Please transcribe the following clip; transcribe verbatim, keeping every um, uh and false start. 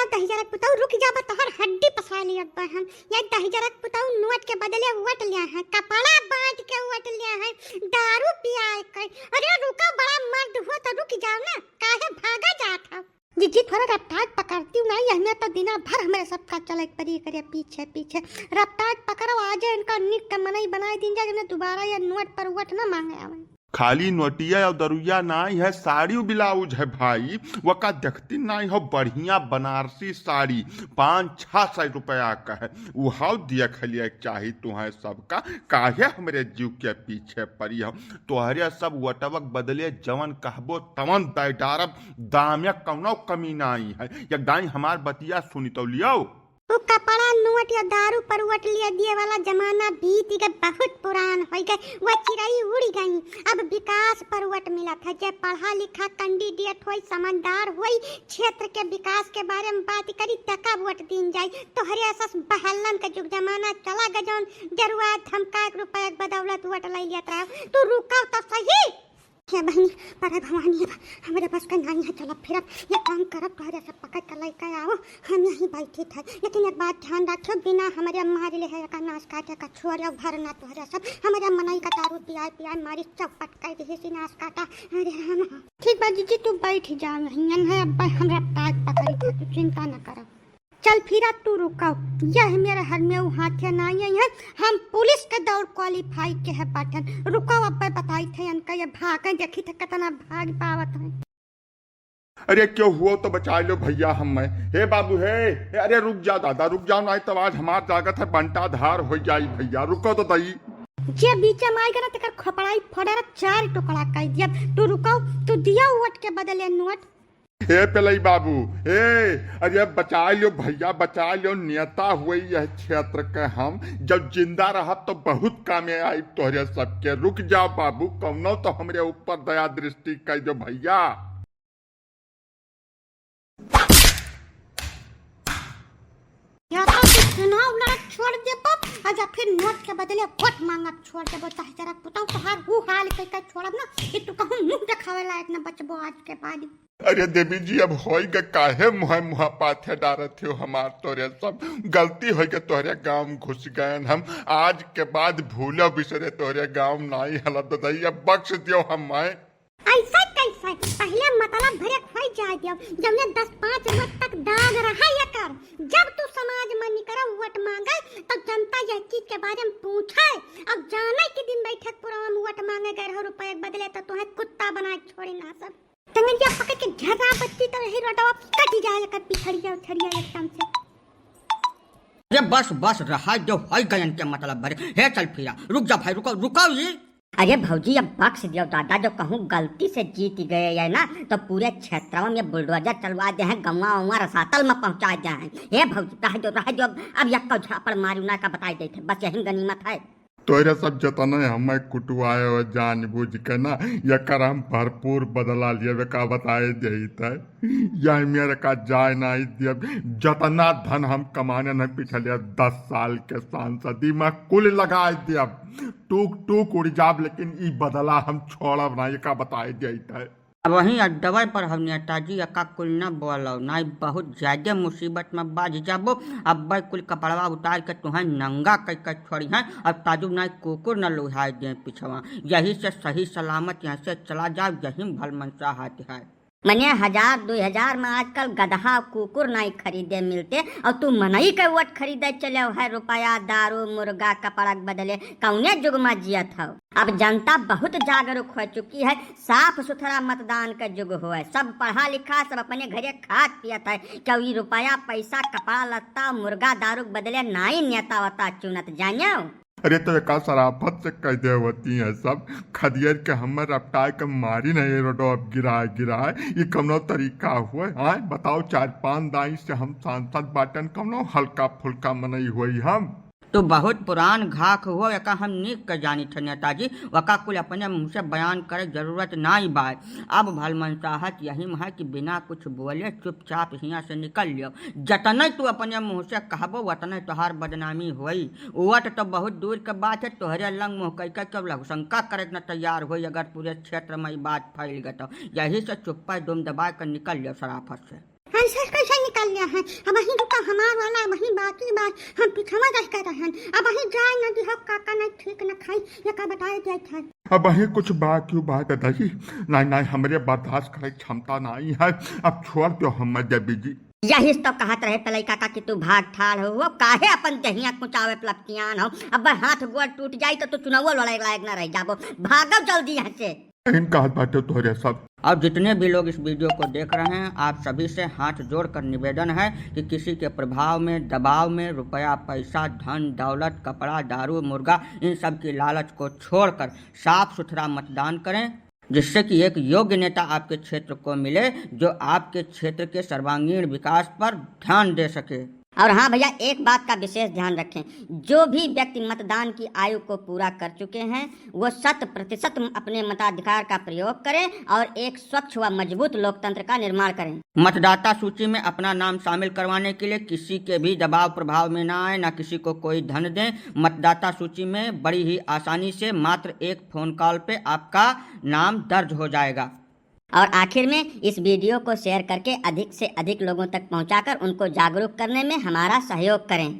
दहिजरक पुतऊ रुक जाबा, तोहर हड्डी पसाय लियब हम। ये दहिजरक पुतऊ नोट के बदले वोट लिया है, कपड़ा बांट के वोट लिया है, दारू पियाए के। अरे रुका, बड़ा मर्द हुआ तो रुक जाओ ना, काहे भागा जात हो? जीजी, थोड़ा रफ्तार पकड़ती हूँ ना, यहने तो दिना भर हमरे सबका चले परी करे पीछे पीछे। रफ्तार पकड़ो, आज इनका निक के मनई बनाए दीन जा, जने दोबारा ये नोट पर वोट ना मांगे आवे। खाली नोटिया और दरुइया नाई है, साड़ी ब्लाउज है भाई, वका देखती नाई हो, बढ़िया बनारसी साड़ी पाँच छः सौ रुपया का है, उहाव देख लिया चाही तुहें सबका, काहे हमरे जीव के पीछे पड़ी हो। तोहरे सब वोटवक बदले जवन कहबो तवन दे डारब, दाम या कौनो कमी नाई है। एक दाई हमार बतिया सुनी तो लियो। उ कपड़ा, नोट या दारू पर वोट लिया दिए वाला जमाना बीत गए, बहुत पुरान हो गए, वह चिड़ई उड़ गई। अब विकास पर वोट मिलत है, जे पढ़ा लिखा कैंडिडेट होई, समझदार होई, क्षेत्र के विकास के बारे में बात करी, तका वोट दीन जाई। तोहरे असस बहलन के जुग जमाना चला गए, जौन डरुआ धमका एक रुपया के बदौलत वोट ले लियत रहो। तू रुकाओ तो सही। हे बहिनी, बड़े भवानी है, हमरे बस का नाई है चलब फिरब। ये काम करब, तोहरे सब पकड़ के लइके आओ, हम यहीं बैठी थे। लेकिन एक बात ध्यान रखियो, बिना हमरे मार ले है का नाश काटे का छोड़, और भरना तोहरे सब हमरे मनई का दारू पियाए पियाए मारी चौपट कर दी सी नाश काटा। अरे हम ठीक बा जीजी, तू बैठ जा यहीं, है अब हमरा ताज पकड़ी था, तू चिंता न करो। चल फिरा तू रुकाओ, यह मेरे हर में उ हाथे ना आई है, हम पुलिस के दौड़ क्वालिफाई के है बाटन। रुकाओ, अब बताई थे इनका, ये भागे देखी थे कितना भाग पावत है। अरे क्यों हुआ तो बचा लो भैया हम मैं। हे बाबू हे, हे, अरे रुक जा दादा, रुक जाओ, नहीं तो आज हमार जागत है बंटा धार हो जाई भैया, रुको तो दई। जे बीचे में आएगा ना तेकर खोपड़ाई फोड़े रे, चार टुकड़ा कर दिया। तू रुकाओ, तू दिया वोट के बदले नोट। हे पेलई बाबू, हे, अरे बचा लियो भैया, बचा लियो, नेता हुए यह क्षेत्र के हम, जब जिंदा रहब तो बहुत कामे आई तोहरे सबके। रुक जाओ बाबू, कौनो तो हमरे ऊपर दया दृष्टि कर दो भैया। या तो तू चुनाव लड़त छोड़ देबो, और या फिर नोट के बदले वोट मांगब छोड़ देबो। चाहे जरा पुताऊ तोहार ऊ हाल कई के छोड़ब ना कि तू कहूँ मुंह देखावे लायक न बचबो आज के बाद। अरे देवी जी, अब होई ग काहे मुहा मुहा पाथे डारत हो हमार? तोरे सब गलती होई ग, तोहरे गांव घुस गयन हम। आज के बाद भूलो बिसरे तोहरे गांव नाई हलब ददई, अब बख्श दियो हम माए। ऐसा कैसा? पहले मतलब भरे खोई जाए दियो, जब ने दस पाँच रोज तक दाग रहा ये कर। जब तू समाज में निकरो वोट मांगे तो जनता यह चीज के बारे में पूछे। अब जाने के दिन बैठक पुरवा में वोट मांगे गए रहो रुपये के बदले तो तुम्हें कुत्ता बनाए छोड़ी ना सब। टंगरिया पकड़ के झर्रा बत्ती तो यही रोडवा कट जाए, एकर पिछड़िया उछड़िया एकदम से। अरे बस, बस, रहा जो होई गयन के मतलब भरे। हे चल फिरा, रुक जा भाई, रुको, रुको ये। अरे भौजी, अब बख्श दियो दादा, जो कहूँ गलती से जीत गए है ना, तो पूरे क्षेत्रवा में बुलडोजर चलवा दे हैं, गौवा उवा रसातल में पहुँचा दे हैं। हे भौजी, रह जो, रह जो, अब, अब यक्का झापड़ मारू ना का बताई देते, बस यही गनीमत है। तोहरे सब जतने हमें कुटुआए हो जानबूझ के ना, एकर हम भरपूर बदला लेबे का बताए देइत है। यह मेरे का जाए नहीं देब, जतना धन हम कमाने नहीं पिछले दस साल के सांसदी में कुल लगाए देब, टूक टूक उड़ जाब, लेकिन ई बदला हम छोड़ब ना, ये का बताए देइत है। अब वहीं अड्डवे पर हम नेताजी, एका कुल न बोलो, नाई बहुत ज्यादा मुसीबत में बाझ जाबो। अब कुल कपड़वा उतार के तुहें नंगा कई के छोड़ी हैं। अब ताजुब नाई कुकुर न लुहाए दे पिछवा। यही से सही सलामत यहाँ से चला जाओ, यही भल मनसाहत है। मने हजार दुई हजार में आजकल गदहा कुकुर नाई खरीदे मिलते, और तू मनई के वोट खरीदे चले है, रुपया, दारू, मुर्गा, कपड़ा के बदले। कौने जुग में जियत हो? अब जनता बहुत जागरूक हो चुकी है, साफ सुथरा मतदान का जुग हुआ है। सब पढ़ा लिखा, सब अपने घरे खात पियत है। क्यों ई रुपया, पैसा, कपड़ा लत्ता, मुर्गा, दारू के बदले नाई नेता वता चुनत जानो? अरे तो एका शराफत से कह दे होती है सब, खदियर के हमर रपटाए के मारी नहीं रोडो अब गिराए गिराए, ये कौनो तरीका हुआ है? बताओ, चार पांच दाई से हम सांसद बाटन, कौनो हल्का फुल्का मनई हुई हम? तो बहुत पुरान घाख हुआ, एका हम नीक के जानी थे नेताजी, वका कुल अपने मुंह से बयान करे जरूरत नाई बाय। अब भलमनसाहत यही में है कि बिना कुछ बोले चुपचाप हियां से निकल लियो। जतने तू अपने मुंह से कहबो, वतने तोहार बदनामी होई। वोट तो बहुत दूर के बात है, तोहरे लंग मुंह कई के केहू लघुशंका करे न तैयार होई, अगर पूरे क्षेत्र में ई बात फैल गए तो। यही से चुप्पे दुम दबा के निकल लियो शराफत से। पैसा कैसे निकल गया है? अब वही रुका हमार वाला, वही बाकी बात, हम पिछवा रह कर रहन। अब वही जाए न दिहो काका, नहीं ठीक न खाई, ये का बताए जाए था। अब वही कुछ बाकी बात दादाजी, नहीं, नहीं, हमरे बर्दाश्त करे क्षमता नहीं है, अब छोड़ दो हम देवी जी। यही तो कहत रहे पलई काका कि तू भाग ठाड़ हो, वो काहे अपन दहिया कुचावे पलपतियान हो। अब हाथ गोड़ टूट जाई तो तू चुनाव लड़े लायक ना रह जाबो। भागो जल्दी यहाँ से। इन कहत बाटे तोहरे सब। और जितने भी लोग इस वीडियो को देख रहे हैं, आप सभी से हाथ जोड़कर निवेदन है कि किसी के प्रभाव में, दबाव में रुपया, पैसा, धन, दौलत, कपड़ा, दारू, मुर्गा, इन सब की लालच को छोड़कर साफ सुथरा मतदान करें, जिससे कि एक योग्य नेता आपके क्षेत्र को मिले, जो आपके क्षेत्र के सर्वांगीण विकास पर ध्यान दे सके। और हाँ भैया, एक बात का विशेष ध्यान रखें, जो भी व्यक्ति मतदान की आयु को पूरा कर चुके हैं, वो शत प्रतिशत अपने मताधिकार का प्रयोग करें और एक स्वच्छ व मजबूत लोकतंत्र का निर्माण करें। मतदाता सूची में अपना नाम शामिल करवाने के लिए किसी के भी दबाव प्रभाव में ना आए, ना किसी को कोई धन दें। मतदाता सूची में बड़ी ही आसानी से मात्र एक फोन कॉल पे आपका नाम दर्ज हो जाएगा। और आखिर में इस वीडियो को शेयर करके अधिक से अधिक लोगों तक पहुंचाकर उनको जागरूक करने में हमारा सहयोग करें।